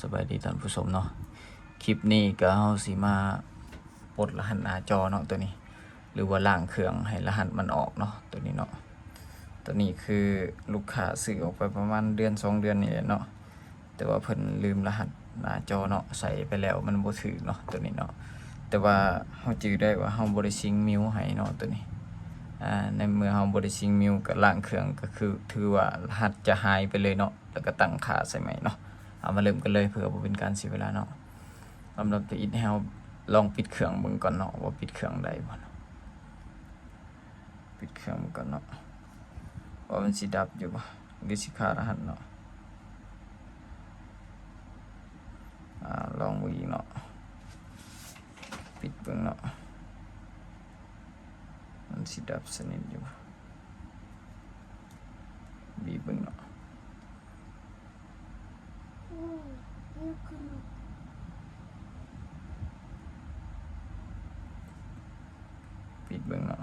ສະບາຍດີທ່ານຜູ້ຊົມເນາະ, ຄລິບນີ້ກໍເຮົາຊິມາປົດລະຫັດໜ້າຈໍເນາະ ໂຕນີ້ ຫຼືວ່າລ້າງເຄື່ອງໃຫ້ລະຫັດມັນອອກເນາະ ໂຕນີ້ເນາະ. ໂຕນີ້ຄືລູກຄ້າຊື້ອອກໄປປະມານເດືອນສອງເດືອນນີ້ແຫຼະເນາະ, ແຕ່ວ່າເພິ່ນລືມລະຫັດໜ້າຈໍເນາະ, ໃສ່ໄປແລ້ວມັນບໍ່ຖືກເນາະ ໂຕນີ້ເນາະ. ແຕ່ວ່າເຮົາຈື່ໄດ້ວ່າເຮົາບໍ່ໄດ້ຊິງມິວໃຫ້ເນາະ ໂຕນີ້. ອາ ໃນເມື່ອເຮົາບໍ່ໄດ້ຊິງມິວ ກໍລ້າງເຄື່ອງ ກໍຄືຖືວ່າລະຫັດຈະຫາຍໄປເລີຍເນາະ. ແລ້ວກໍຕັ້ງຄ່າໃສ່ໃໝ່ເນາະ. ເອົາ ມາເລີ່ມກັນເລີຍ ເພື່ອບໍ່ເປັນການເສຍເວລາເນາະ. ລຳດັບທີໜຶ່ງ ໃຫ້ເຮົາລອງປິດເຄື່ອງເບິ່ງກ່ອນເນາະ ວ່າປິດເຄື່ອງໄດ້ບໍ່ເນາະ. ປິດເຄື່ອງເບິ່ງກ່ອນເນາະ ວ່າມັນຊິດັບຢູ່ບໍ່ ຫຼືຊິຂາດລະຫັດເນາະ. ອາ ລອງເບິ່ງອີກເນາະ, ປິດເບິ່ງເນາະ. ມັນຊິດັບສະໜິດຢູ່ ບີບເບິ່ງເນາະ. ປິດເບິ່ງເນາະ,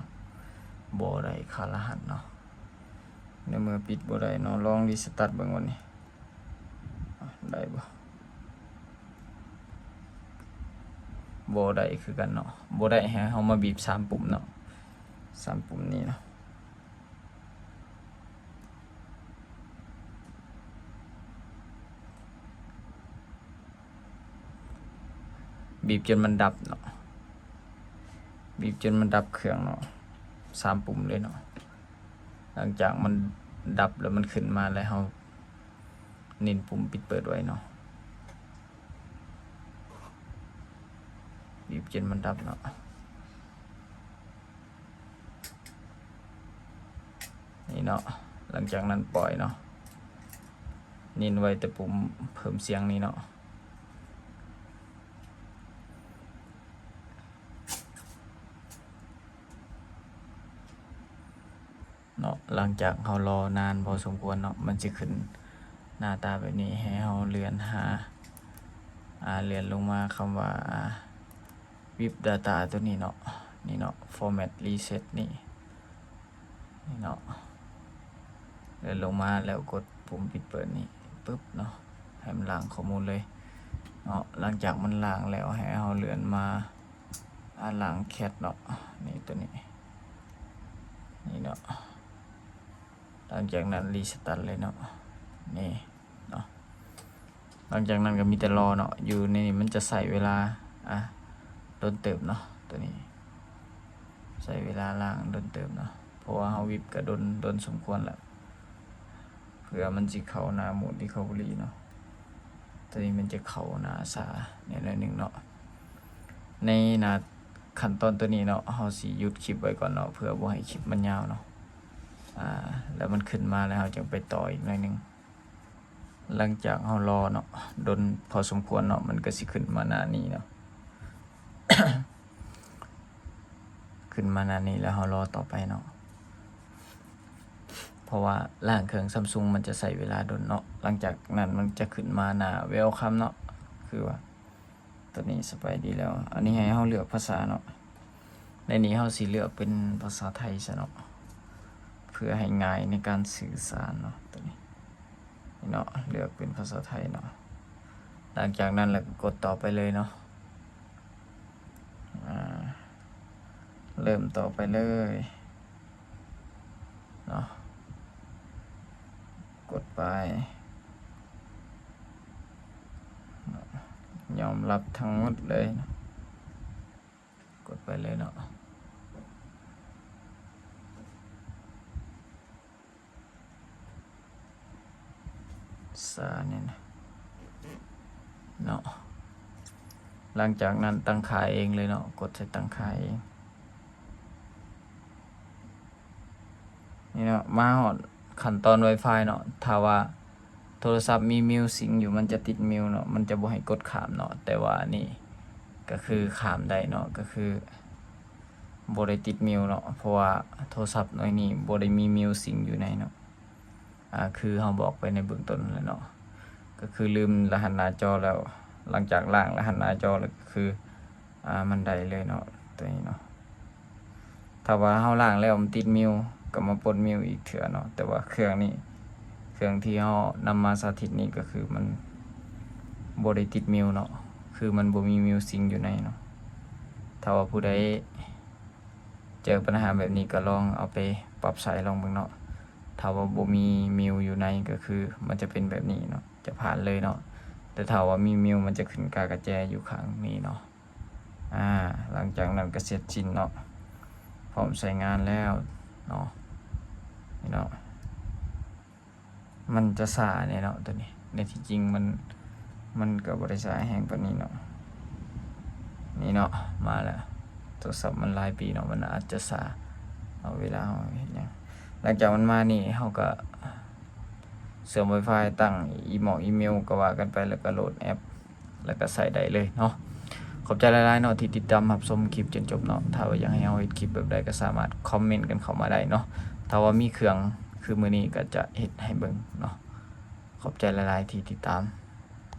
ບໍ່ໄດ້ຄ່າລະຫັດເນາະ. ໃນເມື່ອປິດບໍ່ໄດ້ເນາະ, ລອງຣີສະຕາດເບິ່ງວັນນີ້ ໄດ້ບໍ່? ບໍ່ໄດ້ຄືກັນເນາະ. ບໍ່ໄດ້ ໃຫ້ເຮົາມາບີບສາມປຸ່ມເນາະ, ສາມປຸ່ມນີ້ເນາະ. ບີບຈົນມັນດັບເນາະ, ບີບຈົນມັນດັບເຄື່ອງເນາະ, ສາມປຸ່ມເລີຍເນາະ. ຫຼັງຈາກມັນດັບແລ້ວ ມັນຂຶ້ນມາແລ້ວ ເຮົາເນັ້ນປຸ່ມປິດເປີດໄວ້ເນາະ, ບີບຈົນມັນດັບເນາະ. ນີ້ເນາະ, ຫຼັງຈາກນັ້ນປ່ອຍເນາະ, ເນັ້ນໄວ້ແຕ່ປຸ່ມເພີ່ມສຽງນີ້ເນາະ. ເນາະ, ຫຼັງຈາກເຮົາລໍນານພໍສົມຄວນເນາະ, ມັນຊິຂຶ້ນໜ້າຕາແບບນີ້. ໃຫ້ເຮົາເລື່ອນຫາ ອາ ເລື່ອນລົງມາຄຳວ່າ ອາ ວິບດາຕ້າ ໂຕນີ້ເນາະ, ນີ້ເນາະ ຟໍແມັດຣີເຊັດນີ້ ນີ້ເນາະ. ເລື່ອນລົງມາແລ້ວກົດປຸ່ມປິດເປີດນີ້ປຶບເນາະ, ໃຫ້ມັນລ້າງຂໍ້ມູນເລີຍເນາະ. ຫຼັງຈາກມັນລ້າງແລ້ວ ໃຫ້ເຮົາເລື່ອນມາ ອາ ລ້າງແຄັດເນາະ, ນີ້ ໂຕນີ້ ນີ້ເນາະ. ຫຼັງຈາກນັ້ນຣີສະຕາດເລີຍເນາະ, ນີ້ເນາະ. ຫຼັງຈາກນັ້ນກໍມີແຕ່ລໍເນາະ, ຢູ່ໃນນີ້ມັນຈະໃຊ້ເວລາ ອາ ດົນເຕີບເນາະ, ໂຕນີ້ໃຊ້ເວລາລ້າງດົນເຕີບເນາະ, ເພາະວ່າເຮົາວິບກໍດົນ ດົນສົມຄວນແລ້ວ ເພື່ອມັນຊິເຂົ້າໜ້າໂໝດ recovery ເນາະ. ໂຕນີ້ມັນຈະເຂົ້າໜ້າຊ້າແດ່ໜ້ອຍໜຶ່ງເນາະ. ໃນໜ້າຂັ້ນຕອນໂຕນີ້ເນາະ, ເຮົາຊິຢຸດຄລິບໄວ້ກ່ອນເນາະ ເພື່ອບໍ່ໃຫ້ຄລິບມັນຍາວເນາະ. ອາ ແລ້ວມັນຂຶ້ນມາແລ້ວ ເຮົາຈຶ່ງໄປຕໍ່ອີກໜ້ອຍໜຶ່ງ. ຫຼັງຈາກເຮົາລໍເນາະ ດົນພໍສົມຄວນເນາະ, ມັນກໍຊິຂຶ້ນມາໜ້ານີ້ເນາະ, ຂຶ້ນມາໜ້ານີ້ແລ້ວເຮົາລໍຕໍ່ໄປເນາະ. ເພາະວ່າລ້າງເຄື່ອງຊຳຊຸງມັນຈະໃຊ້ເວລາດົນເນາະ. ຫຼັງຈາກນັ້ນມັນຈະຂຶ້ນມາໜ້າ welcome ເນາະ, ຄືວ່າ ຕອນນີ້ສະບາຍດີແລ້ວ. ອັນນີ້ໃຫ້ເຮົາເລືອກພາສາເນາະ, ໃນນີ້ເຮົາຊິເລືອກເປັນພາສາໄທຊະເນາະ ເພື່ອໃຫ້ງ່າຍໃນການສື່ສານເນາະ. ໂຕນີ້ ນີ້ເນາະ, ເລືອກເປັນພາສາໄທເນາະ. ຫຼັງຈາກນັ້ນແລ້ວກໍກົດຕໍ່ໄປເລີຍເນາະ, ອາ ເລີ່ມຕໍ່ໄປເລີຍເນາະ, ກົດໄປເນາະ, ຍອມຮັບທັງໝົດເລີຍເນາະ. ກົດໄປເລີຍເນາະ, ຊານີ້ນະເນາະ. ຫຼັງຈາກນັ້ນຕັ້ງຄ່າເອງເລີຍເນາະ, ກົດໃສ່ຕັ້ງຄ່າເອງ. ນີ້ເນາະ, ມາຮອດຂັ້ນຕອນ Wi-Fi ເນາະ, ຖ້າວ່າໂທລະສັບມີມິວຊິງຢູ່ ມັນຈະຕິດມິວເນາະ, ມັນຈະບໍ່ໃຫ້ກົດຂ້າມເນາະ. ແຕ່ວ່າອັນນີ້ກໍຄືຂ້າມໄດ້ເນາະ, ກໍຄືບໍ່ໄດ້ຕິດມິວເນາະ, ເພາະວ່າໂທລະສັບໜ່ວຍນີ້ບໍ່ໄດ້ມີມິວຊິງຢູ່ໃນເນາະ. ອາ ຄືເຮົາບອກໄປໃນເບື້ອງຕົ້ນນັ້ນແຫຼະເນາະ, ກໍຄືລືມລະຫັດໜ້າຈໍແລ້ວ, ຫຼັງຈາກລ້າງລະຫັດໜ້າຈໍແລ້ວ ກໍຄື ອາ ມັນໄດ້ເລີຍເນາະ ໂຕນີ້ເນາະ. ຖ້າວ່າເຮົາລ້າງແລ້ວມັນຕິດມິວ ກໍມາປົດມິວອີກເທື່ອເນາະ, ແຕ່ວ່າເຄື່ອງນີ້ ເຄື່ອງທີ່ເຮົານຳມາສາທິດນີ້ ກໍຄືມັນ ບໍ່ໄດ້ຕິດມິວເນາະ ຄືມັນບໍ່ມີມິວຊິງຢູ່ໃນເນາະ. ຖ້າວ່າຜູ້ໃດເຈີບັນຫາແບບນີ້ກໍລອງເອົາໄປປັບໃຊ້ລອງເບິ່ງເນາະ. ຖ້າວ່າບໍ່ມີມິວຢູ່ໃນກໍຄືມັນຈະເປັນແບບນີ້ເນາະ ຈະຜ່ານເລີຍເນາະ. ແຕ່ຖ້າວ່າມີມິວ ມັນຈະຂຶ້ນກາກະແຈຢູ່ຂ້າງນີ້ເນາະ. ອາ ຫຼັງຈາກນັ້ນກໍເສັດສິ້ນເນາະ ພ້ອມໃຊ້ງານແລ້ວເນາະ. ນີ້ເນາະ ມັນຈະຊ້າແດ່ເນາະໂຕນີ້ ໃນທີ່ຈິງມັນ ມັນກໍບໍ່ໄດ້ຊ້າແຮງປານນີ້ເນາະ. ນີ້ເນາະ ມາແລ້ວ. ໂທລະສັບມັນຫຼາຍປີເນາະ ມັນອາດຈະຊ້າ ເອົາເວລາເຮົາເຮັດຫຍັງ. ຫຼັງຈາກມັນມານີ້ ເຮົາກໍເຊື່ອມໄວຟາຍ ຕັ້ງອີໝອກອີເມວກໍວ່າກັນໄປ ແລ້ວກໍໂຫຼດແອັບ ແລ້ວກໍໃຊ້ໄດ້ເລີຍເນາະ. ຂອບໃຈຫຼາຍໆເນາະ ທີ່ຕິດຕາມຮັບຊົມຄລິບຈົນຈົບເນາະ. ຖ້າວ່າຢາກໃຫ້ເຮົາເຮັດຄລິບແບບໃດ ກໍສາມາດຄອມເມັນກັນເຂົ້າມາໄດ້ເນາະ. ຖ້າວ່າມີເຄື່ອງຄືມື້ນີ້ ກໍຈະເຮັດໃຫ້ເບິ່ງເນາະ. ຂອບໃຈຫຼາຍໆທີ່ຕິດຕາມ.